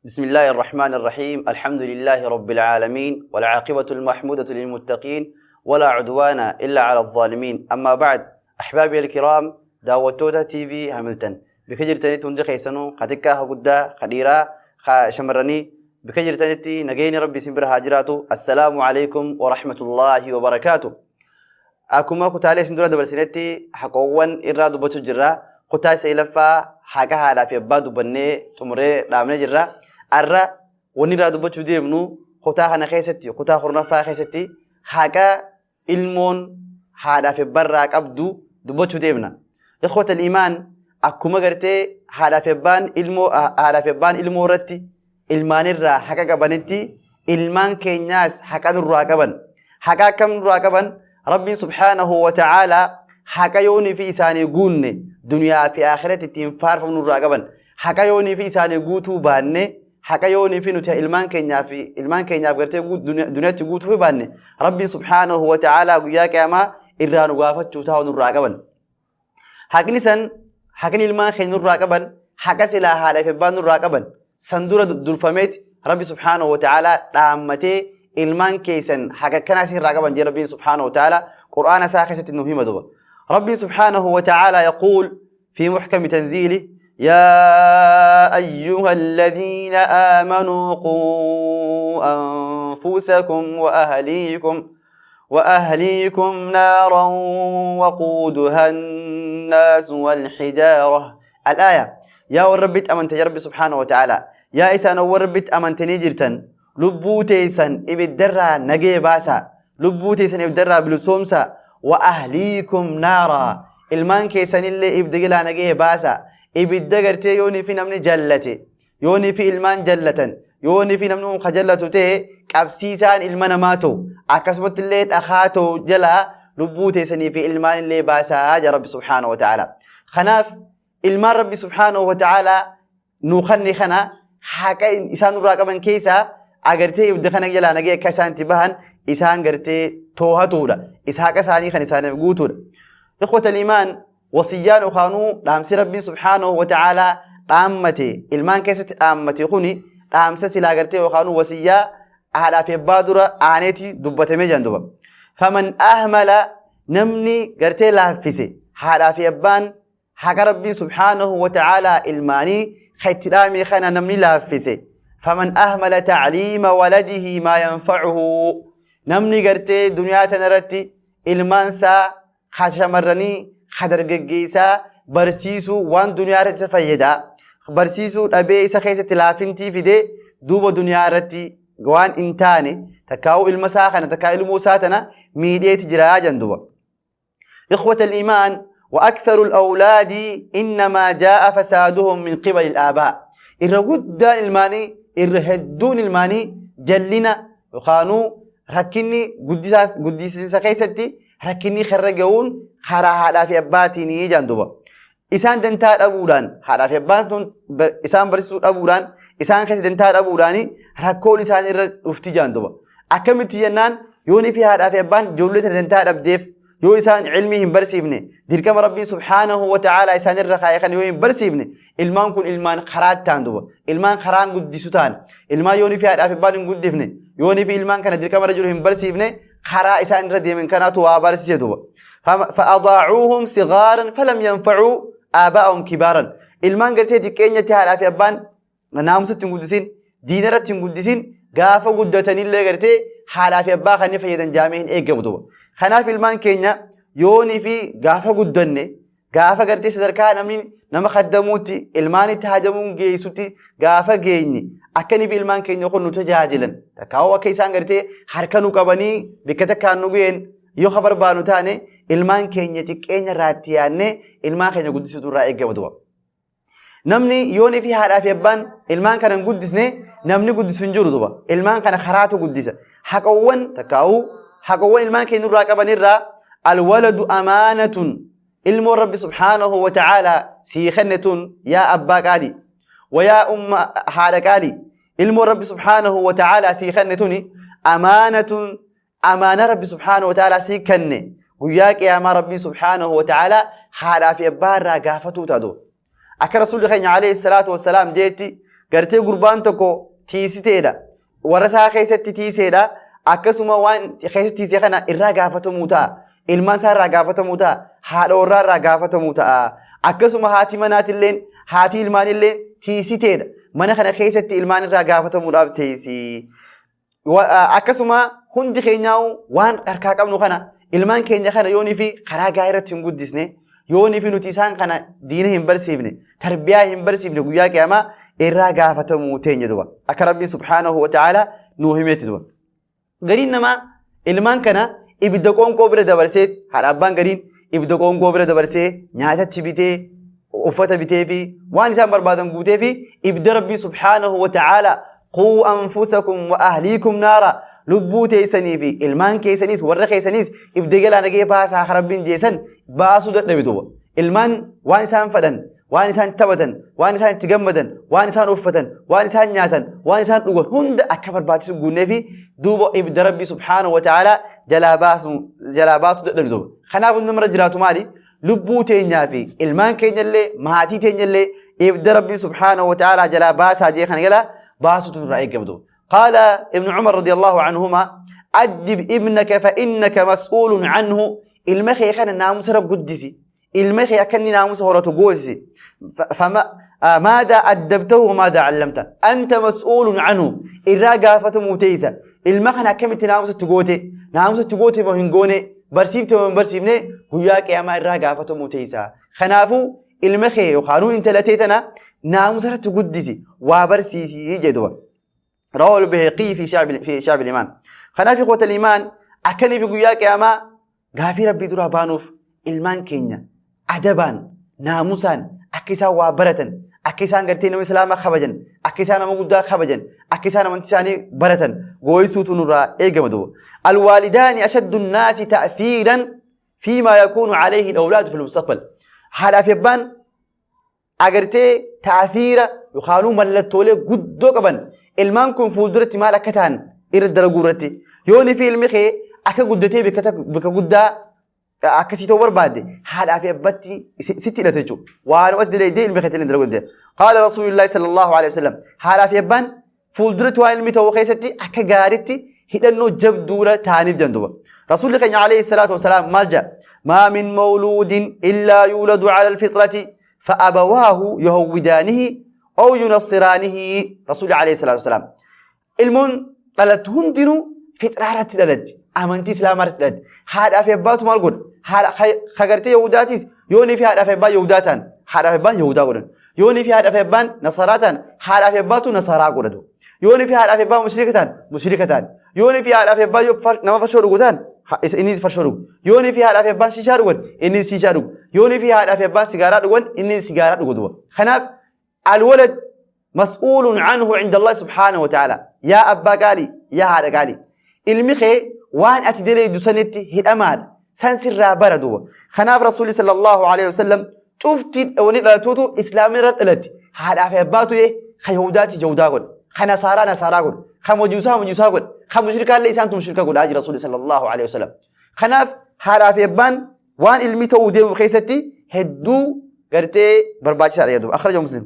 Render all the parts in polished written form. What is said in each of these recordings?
بسم الله الرحمن الرحيم. الحمد لله رب العالمين، والعاقبة المحمودة للمتقين، ولا عدوان إلا على الظالمين. أما بعد، أحبابي الكرام، daawwattoota TV Hamilton bakka jirtanitti hundi keessanuu, xiqqaa haa guddaa, haa dhiiraa haa shamarranii, bakka jirtanitti nageenyi Rabbi isin bira haa jiraatu. السلام عليكم ورحمة الله وبركاته. Akkuma kutaalee isin dura dabarsinetti haqoowwan irraa dubbachuu jirra. Kutaa sadaffaa haqa haadhaa fi abbaa dubbannee xumuree dhaabnee jirra. Har'a wanni irraa dubbachuu deemnu kutaa kana keessatti, kutaa 10ffaa keessatti, haqa ilmoon haadhaa fi abbaarraa qabdu dubbachuu deemna. إخوة الإيمان، akkuma gartee haadhaa fi abbaan ilmoo irratti, ilmaanirraa haqa qabanitti, ilmaan keenyaas haqa nurraa qaban. Haqa akkam nurraa qaban? Rabbiin سبحانه وتعالى haqa yoonii fi isaanii guunne duniyaa fi akhiratti ittiin faarfamu nurraa qaban. Haqa yoonii fi isaanii guutuu baanne, haqa yoonii fi nuti ilmaan keenyaaf gartee duniyaatti guutuu fi baanne, Rabbiin سبحانه وتعالى guyyaa qiyaamaa irraa nu gaafachuu taa'u nurraa qaban. Haqni san, haqni ilmaan keenya nurraa qaban, haqa silaa haadha fi abbaan nurraa qaban san dura durfameeti Rabbi سبحانه وتعالى dhaammatee, ilmaan keessan haqa akkanaa irraa qaban jee Rabbiin سبحانه وتعالى Qur'aana isaa keessatti nu hima duba. Rabbiin سبحانه وتعالى يقول في محكم تنزيله: يا أيها الذين آمنوا قوا أنفسكم وأهليكم نارا وقودها الناس والحجارة، الآية. Yaa warra Rabbitti amante, ya Rabbi سبحانه وتعالى, yaa isaan warra Rabbitti amantanii jirtan, lubbuu teessan ibiddarraa nagee baasaa, lubbuu teessan ibiddarraa bilisoomsaa. وأهليكم نارا, ilmaan keessanillee ibidda jalaa nagee baasaa. Ibidda gartee yoonii fi namni jallate, yoonii fi ilmaan jallatan, yoonii fi namni kun jallatu ta'e, qabsiisaan ilma namaa ta'u, akkasumatti illee dhakaa ta'u jalaa lubbuu teessanii fi ilmaan illee baasaa jaa Rabbi سبحانه وتعالى. Kanaaf ilmaan Rabbi سبحانه وتعالى nuu kanni kana haqa isaan nurraa qaban keessaa agartee ibidda kana jalaa nagee akka isaan itti bahan isaan gartee too'atuudha. Isa haqa isaanii kan isaaniif guutuudha. إخوة الإيمان، wasiyyaan yookaanuu dhaamsi Rabbiin سبحانه وتعالى dhaammate ilmaan keessatti dhaammate kuni dhaamsa silaa gartee yookaanuu wasiyyaa haadhaa fi abbaa dura aaneeti dubbatamee jiran duba. فمن أهمل, namni gartee laaffise, haadhaa fi abbaan haqa Rabbiin سبحانه وتعالى ilmaanii kan itti dhaame kana namni laaffise. فمن أهمل تعليم ولده ما ينفعه, namni gartee duniyaa tanarratti ilmaan isaa haa shamarranii haa dargaggeessaa barsiisuu, waan duniyaa irratti isa fayyada barsiisuu dhabee isa keessatti laafintii fidee, duuba duniyaa irratti waan hin taane takkaa'uu ilma isaa kana takkaa ilmuu isaa tana miidheeti jira jan duba. إخوة الإيمان، وأكثر الأولاد إنما جاء فسادهم من قبل الآباء. Irra guddaan ilmaanii, irra hedduun ilmaanii, jallina yookaanuu rakkinni guddisiisa keessatti rakkinni karra ga'uun karaa haadhaa fi abbaatiin jaan duba. Isaan dantaa dhabuudhaan, haadhaa fi abbaan tun isaan barsiisuu dhabuudhaan, isaan keessa dantaa dhabuudhaan rakkoon isaan irra dhufti jaan duba. Akkamitti jennaan, yoonii fi haadhaa fi abbaan ijoollee tana dantaa dhabdeef, yoo isaan ilmii hin barsiifne, dirqama Rabbiin سبحانه وتعالى isaan irra kaa'e kan yoo hin barsiifne, ilmaan kun ilmaan karaa ta'an duba. Ilmaan karaan guddisu ta'an. Ilmaan yoonii fi haadhaa fi abbaan hin guddifne, yoonii fi ilmaan kana dirqama irra jiru hin barsiifne, karaa isaan irra deeman kanaatu waa barsiise duba. فأضاعوهم صغارا فلم ينفعوا آباءهم كبارا. Ilmaan gartee xiqqeenyatti haadhaa fi abbaan naamusatti hin guddisin, diina irratti hin guddisin, gaafa guddatanillee gartee haadhaa fi abbaa kan fayyadan jaamee hin eeggamu duba. Kanaaf ilmaan keenya yoonii fi gaafa guddanne, gaafa gartee sadarkaa namni nama kaddamuutti, ilmaan itti hajamuun geessutti gaafa geenye, akkanii fi ilmaan keenya kun nu tajaajilan takkaa'uu, akka isaan gartee harka nu qabanii bakka takkaan nu ga'een yoo ka barbaannu taane, ilmaan keenya xiqqeenya irraa itti yaadnee ilmaan keenya guddisuutu irraa eeggama duba. Namni yoonii fi haadhaa fi abbaan ilmaan kana hin guddisne, namni guddisu hin jiru duba. Ilmaan kana karaatu guddisa. Haqawwan takkaa'uu, haqawwan ilmaan keenya irraa qaban irraa: الولد أمانة. Ilmoon Rabbi سبحانه وتعالى sii kenne tun, yaa abbaa qaalii wayaa umma haadha qaalii, ilmoon Rabbi سبحانه وتعالى sii kenne tuni أمانة. Amaana Rabbi سبحانه وتعالى sii kenne guyyaa qiyaamaa Rabbii سبحانه وتعالى haadhaa fi abbaa irraa gaafatuu taatu. Akka Rasuulli keenya عليه الصلاة والسلام jeetti Gartee gurbaan tokko tiisiteedha. Warra isaa keessatti tiiseedha. Akkasuma waan keessatti tiisee kana irraa gaafatamuu ta'a. Ilmaan isaa irraa gaafatamuu ta'a. Haadha warraa irraa gaafatamuu ta'a. Akkasuma haati manaatilleen haati ilmaanilleen tiisiteedha. Mana kana keessatti ilmaan irraa gaafatamuudhaaf teessi. Akkasuma hundi keenyaa waan harkaa qabnu kana ilmaan keenya kana yoonii fi karaa gaarii irratti hin guddisne yoonii fi nuti isaan kana diina hin barsiifne tarbiyaa hin barsiifne guyyaa qiyaamaa irraa gaafatamuu teenya duba. Akka Rabbiin subhaanahu wa ta'ala nuu himeetti duba. Gariin namaa ilmaan kana ibidda qoonqoo bira dabarsee haadha abbaan gariin ibidda qoonqoo bira dabarsee nyaatatti bitee uffata bitee fi waan isaan barbaadan guutee fi ibidda Rabbii subhaanahu wa ta'ala quu anfusakum wa ahliikum naara lubbuu teessanii fi ilmaan keessaniis warra keessaniis ibidda galaa nagee baasaa akka Rabbiin jeesan baasuu dadhabe duuba. Ilmaan waan isaan fadhan, waan isaan taphatan, waan isaan itti gammadan, waan isaan uffatan, waan isaan nyaatan, waan isaan dhugan hunda akka barbaachisu guunnee fi duuba ibidda Rabbii subhaanahu wa ta'ala jalaa baasu jalaa baasuu dadhabne duuba. Kanaaf hundi namarra jiraatu maali? Lubbuu teenyaa fi ilmaan keenyallee maatii teenyallee ibidda Rabbii subhaanahu wa ta'ala jalaa baasaa jee kana jalaa baasutu nurraa eegama duuba. قال ابن عمر رضي الله عنهما أدب ابنك فإنك مسؤول عنه ilma kee kana naamusa irra guddisi ilma kee akka inni naamusa horatu goosisi fama maadhaa addabtahu wamaadaa allamta anta mas'uulun anhu irraa gaafatamuu teessa ilma kana akkamitti naamusa itti goote naamusa itti goote moo hin goone barsiifte moo hin barsiifne guyyaa qiyaamaa irraa gaafatamuu teessa kanaafuu ilma kee yookaanuu intala tee tana naamusa irratti guddisi waa barsiisi jedhuba. رواه البيهقي في شعب الإيمان. Kanaaf إخوة الإيمان akkanii fi guyyaa qiyaamaa gaafii Rabbii duraa baanuuf ilmaan keenya adabaan naamusaan akka isaan waa baratan akka isaan gartee nama islaamaa kabajan akka isaan nama guddaa kabajan akka isaan amantii isaanii baratan gooyisuutu nurraa eegama duuba. الوالدان أشد الناس تأثيرا فيما يكون عليه الأولاد في المستقبل. Haadhaa fi abbaan agartee ta'afiira yookaanuu mallattoolee guddoo qaban ilmaan kun fuulduratti maal akka ta'an irra dalaguu irratti yooni fi ilmi kee akka guddatee bakka guddaa akkasii ta'uu barbaadde haadhaa fi abbatti sitti hidhate jechuudha. Waanumatti dalaydee ilmi keetti illee dalaguu dandeenya. قال رسول الله صلى الله عليه وسلم haadhaa fi abbaan fuulduratti waan ilmi ta'uu keessatti akka gaariitti hidhannoo jabduura ta'aniif jedhan duuba. Rasuulli keenya عليه الصلاة والسلام maal jedha? ما من مولود إلا يولد على الفطرة فأبواه يهودانه أو ينصرانه. Rasuulli عليه الصلاة والسلام. Ilmoon dhalattu hundinuu fixraa irratti dhalatti. Amantii Islaamaa irratti dhalatti. Haadhaa fi abbaatu maal godha? Haadha kagartee Yahudaatiis yoonii fi haadhaa fi abbaan Yahudaa ta'an haadhaa fi abbaan Yahudaa godhan. Yoonii fi haadhaa fi abbaan Nasaraa ta'an haadhaa fi abbaatu Nasaraa godhatu. Yoonii fi haadhaa fi abbaan mushrika ta'an mushrika ta'an. Yoonii fi haadhaa fi abbaan yoo nama farshoo dhugu ta'an inni farshoo dhugu. Yoonii fi haadhaa fi abbaan shishaa dhugan inni shishaa dhugu. Yoonii fi haadhaa fi abbaan sigaaraa dhugan inni sigaaraa dhugu duba. Kanaaf الولد مسؤول عنه عند الله سبحانه وتعالى. Yaa abbaa qaalii, yaa haadha qaalii. Ilmi kee waan ati daleeydu sanitti hidhamaadha. San sirraa bara duuba. Kanaaf Rasuulli صلى الله عليه وسلم cufti wani dhalatuutu islaamni irra dhalatti. Haadhaa fi abbaatu ka Yahudaati Yahudaa godha. Ka Nasaaraa Nasaaraa godha. Ka Majuusaa Majuusaa godha. Ka mushrikaallee isaantu mushrika godhaa jira Rasuulli صلى الله عليه وسلم. Kanaaf haadhaa fi abbaan waan ilmi ta'uu deemu keessatti hedduu gartee barbaachisaadha jedhu. أخرجه مسلم.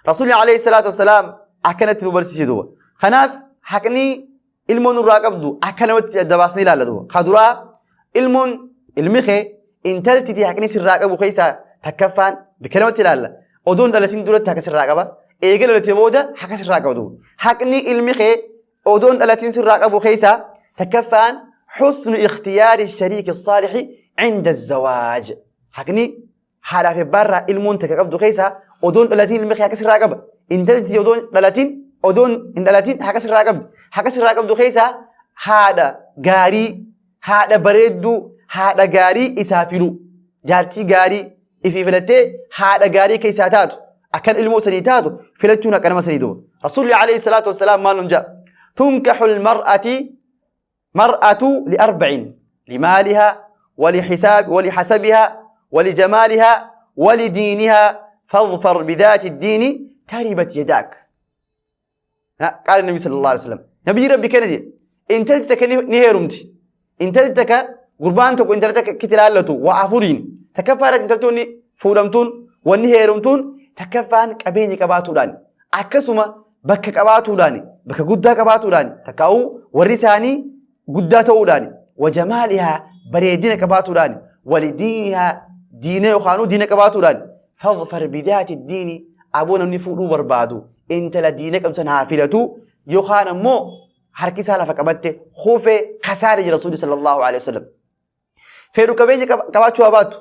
Rasuulli عليه الصلاة والسلام akkanatti nu barsiise duuba. Kanaaf haqni ilmoon nurraa qabdu akka namatti adda baasnee ilaalla duuba. Ka duraa ilmoon ilmi kee intalti tee haqni sirraa qabu keessaa takkaffaan bikka namatti ilaalla. Odoon dhalatin duratti haqa sirraa qaba. Eega dhalatee booda haqa sirraa qaba duuba. Haqni ilmi kee odoon dhalatin sirraa qabu keessaa takkaffaan حسن اختيار الشريك الصالح عند الزواج. Haqni haadhaa fi abbaarraa ilmoon takka qabdu keessaa odoon dhalatin ilmi kee haqa sirraa qaba. Intalti odoon dhalatin odoon hin dhalatin haqa sirraa qabdi. Haqa sirraa qabdu keessaa haadha gaarii, haadha bareedduu, haadha gaarii isaa filu. Jaartii gaarii ifii filattee haadha gaarii keessaa taatu akkan ilmoo sanii taatu filachuun akka nama sanii duuba. Rasuulli عليه الصلاة والسلام maal nun jedha? تنكح المرأة مرأة لأربع لمالها ولحساب ولحسبها ولجمالها ولدينها فاظفر بذات الدين تربت يداك. قال النبي صلى الله عليه وسلم نبي ربي كان جي intalti takka ni heerumti. Intalti takka gurbaan tokko intala takka itti ilaallatu waa afuriin. Takkaffaadha intaltoonni fuudhamtuun wanni heerumtuun takkaffaan qabeenya qabaatuudhaan. Akkasuma bakka qabaatuudhaani, bakka guddaa qabaatuudhaani, takkaa'uu warri isaanii guddaa ta'uudhaani, wajamaalihaa bareedina qabaatuudhaani, walidiinihaa diina yookaanuu diina qabaatuudhaani, fadfar bidaati diini aboo namni fuudhuu barbaadu intala diina qabdu san haa filatu yookaan ammoo harki isaa lafa qabatte kufee kasaare jira Rasuulli sallallahu alaihi wasallam. Fedhu qabeenya qabaachuu haa baatu.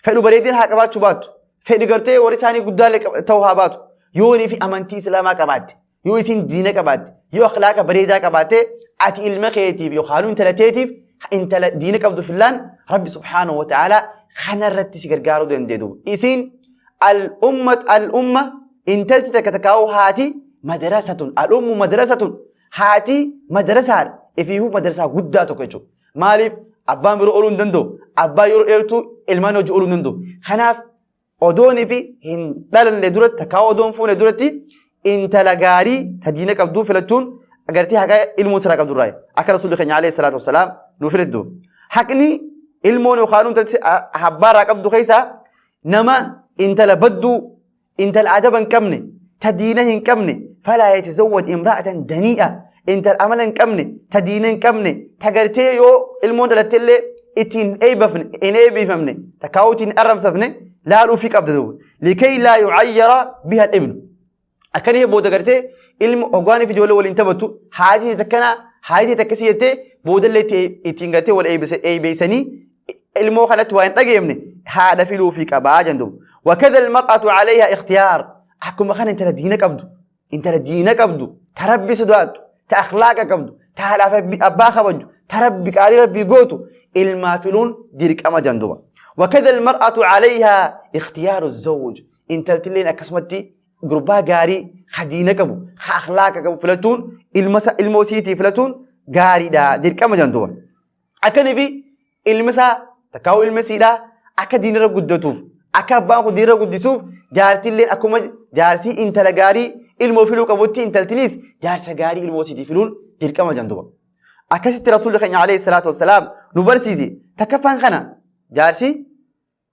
Fedhu bareedina haa qabaachuu baatu. Fedhi gartee warri isaanii guddaallee ta'uu haa baatu. Yoo inni fi amantii Islaamaa qabaatte, yoo isin diina qabaatte, yoo akhlaaqa bareedaa qabaatte, ati ilma keetiif yookaan intala teetiif intala diina qabdu fillaan Rabbi subhaanahu wa ta'ala kanarratti si gargaaruu dandeedu. Isin al-ummat al-umma intalti takka takkaa'uu haati madarasatun al-ummu madarasatun haati madarasaadha. Ifiifuu madarasaa guddaa tokko jechuudha. Maaliif abbaan biroo ooluu hin danda'u. Abbaa yeroo dheertuu ilmaan hojii ooluu hin danda'u. Kanaaf odoonii fi hin dhalanne duratti takkaa odoon fuune duratti intala gaarii ta diina qabduu filachuun agartee haqa ilmoon sirraa qabdu irraa akka rasuulli keenya alayhi salaatu wassalaam nu filattu. Haqni ilmoon yookaan intalti abbaa irraa qabdu keessaa nama intala badduu intala adaba hin qabne ta diina hin qabne falaa yatazawwaj imra'atan danii'a intala amala hin qabne ta diina hin qabne ta gartee yoo ilmoon dhalatte illee ittiin eebbafne hin eebbifamne takkaa'uu ittiin arrabsafne laaluu fi qabda duuba likay laa yucayyara biha ibnu akkanii booda gartee ilmi hoggaanii fi ijoollee waliin taphattu haati takkanaa haati takkasii jettee boodallee ittiin gartee wal eebeysanii ilmoo kanatti waa hin dhageemne haadha filuufii qabaa jendu. Wakadha almar'atu alayha ikhtiyaar. Akkuma kana intala diina qabdu, intala diina qabdu, ta rabbi sodaattu, ta akhlaaqa qabdu, ta haadhaaf abbaa kabajju, ta rabbi qaalii rabbii gootu ilmaa filuun dirqama jenduba. Wakadha almar'atu alayha ikhtiyaaru zawj. Intaltilleen akkasumatti gurbaa gaarii ka diina qabu, ka akhlaaqa qabu filatuun ilma ilmoo isiitii filatuun gaariidha dirqama jenduba. Akkanii fi ilmi isaa takkaa'uu ilmi isiidhaa akka diinarra guddatuuf akka abbaan kun diinarra guddisuuf jaartilleen akkuma jaarsii intala gaarii ilmoo filuu qabutti intaltinis jaarsa gaarii ilmoo isiitii filuun dirqama janduba. Akkasitti rasuulli keenya alayhi salaatu wassalaam nu barsiise takkaffaan kana jaarsi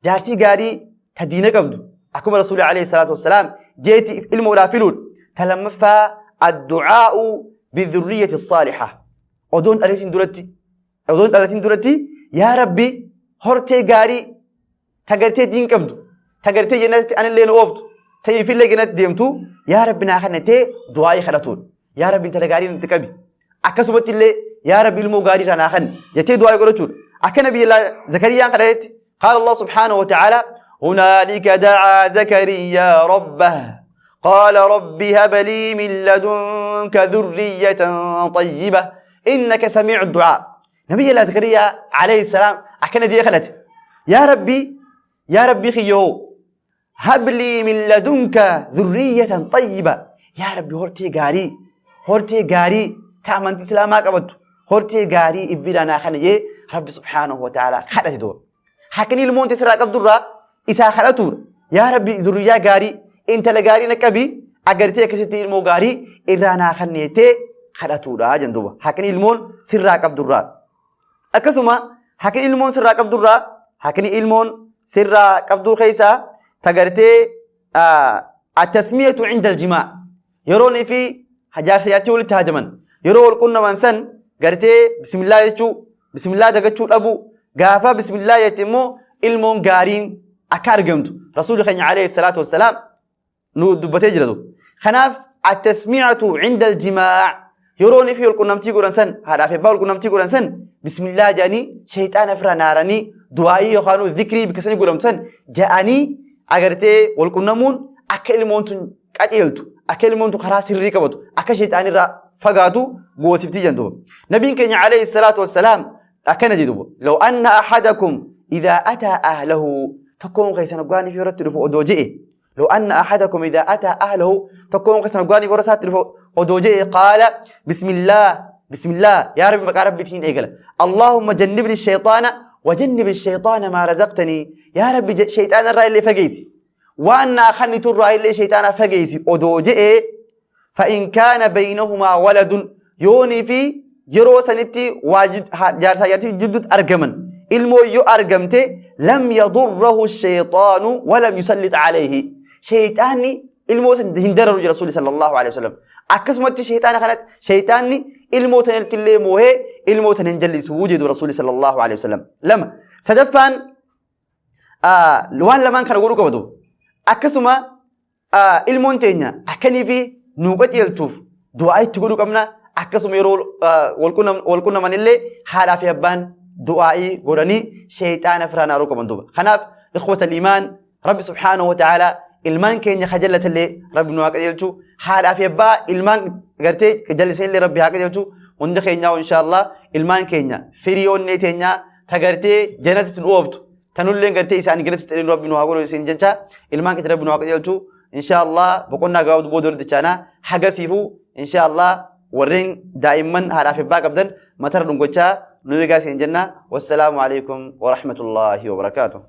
jaartii gaarii ta diina qabdu akkuma rasuulli alayhi salaatu wassalaam jeeti ilmoodhaa filuun ta lammaffaa addu'aa'u bidhurriyyati saaliha odoon dhalatin duratti odoon dhalatin duratti yaa rabbi hortee gaarii ta gartee diin qabdu ta gartee jannatti anillee nu ooftu ta ifillee jannatti deemtu yaa rabbi naa kannatee du'aa'ii kadhatuun yaa rabbi intala gaarii natti qabi akkasumatti illee yaa rabbi ilmoo gaarii irraa naa kenni jettee du'aa godhachuudha akka nabi Zakariyaan kadhatetti qaala Allah subhaanahu wa ta'ala هنالك دعا زكريا ربه قال رب هب لي من لدنك ذرية طيبة إنك سميع الدعاء نبي الله زكريا عليه السلام أكن دي خلت يا ربي يا ربي خيو هب لي من لدنك ذرية طيبة يا ربي هورتي غاري هورتي غاري تأمنت إسلاما قبطو هورتي غاري إبرانا خنيه ربي سبحانه وتعالى خلت دور حكني المونت سرا قبض إسا خلتور يا ربي ذرية غاري انت لغاري نكبي أغرتي كستي المو غاري إرانا خنيتي خلتورا جندوبا حكني المون سرا قبض Akkasuma haqni ilmoon sirraa qabdurraa haqni ilmoon sirraa qabduu keessaa tagartee attasmiyatu cinda aljimaa yeroon fi jaarsa jaartii walitti haajaman yeroo wal qunnaman san gartee bismillaa jechuu bismillaa dagachuu dhabuu gaafa bismillaa jette immoo ilmoon gaariin akka argamtu rasuulli keenya alayhi salaatu wassalaam nu dubbatee jira duuba. Kanaaf attasmiicatu cinda aljimaac yeroo inni fi walqunnamtii godhan san haadhaa fi abbaa walqunnamtii godhan san bismillaa jedhanii shayxaana ofirraa naaranii du'aayii yookaan zikrii bikka sanii godhamtu san jedhanii agartee walqunnamuun akka ilmoon tun qajeeltu akka ilmoon tun karaa sirrii qabatu akka shayxaan irraa fagaatu goosiftii jedhan duuba. Nabiin keenya alayhi salaatu wassalaam akkana jedhu duuba. Law anna ahadakum idaa ataa ahlahu tokkoon keessan hoggaanii fi irratti dhufu odoo je'e لو أن أحدكم إذا أتى أهله تكون قسم قواني ورسات أدوجي قال بسم الله بسم الله يا ربي مقا ربي تين إيقلا اللهم جنبني الشيطان وجنب الشيطان ما رزقتني يا ربي شيطان الرأي اللي فقيسي وأنا خني الرأي اللي شيطان فقيسي أدوجي فإن كان بينهما ولد يوني في yeroo sanitti waa jaarsaa jaartii jidduutti argaman ilmoo yoo argamte lam yadurrahu shayxaanu walam yusallit alayhi shayxaanni Ilmoo san hin dararu jira Rasuulli sallallahu alaihi wasallam. Akkasumatti sheexaana kanatti sheexaanni ilmoo tanatti illee moohee ilmoo tan hin jallisu jedhu Rasuulli sallallahu alaihi wasallam. Lama sadaffaan waan lamaan kana godhuu qabatu. Akkasuma ilmoon teenya akkanii fi nuu qajeeltuuf du'aa itti godhuu qabna. Akkasuma yeroo wal qunnaman illee haadhaa fi abbaan du'aa'ii godhanii sheexaana firaan aaruu qaban duuba. Kanaaf ikhwata iimaan Rabbi subhaanahu wa ta'ala ilmaan keenya ka jallatallee Rabbi nu haa qajeelchu. Haadhaa fi abbaa ilmaan gartee jallisanillee Rabbi haa qajeelchu. Hunda keenyaa inshaallah ilmaan keenya firii onnee teenyaa ta gartee jannatatti nu ooftu tanullee gartee isaanii jannatatti dhinu Rabbi nu haa godhu isin jecha ilmaan keenya Rabbi nu haa qajeelchu. Inshaallah boqonnaa gabaabduu booda walitti chaanaa hagasiifuu inshaallah warreen daa'imman haadhaa fi abbaa qabdan matarra dhungochaa nu eegaa isin jenna. Wassalaamu alaikum wa rahmatullahi wa barakaatuh.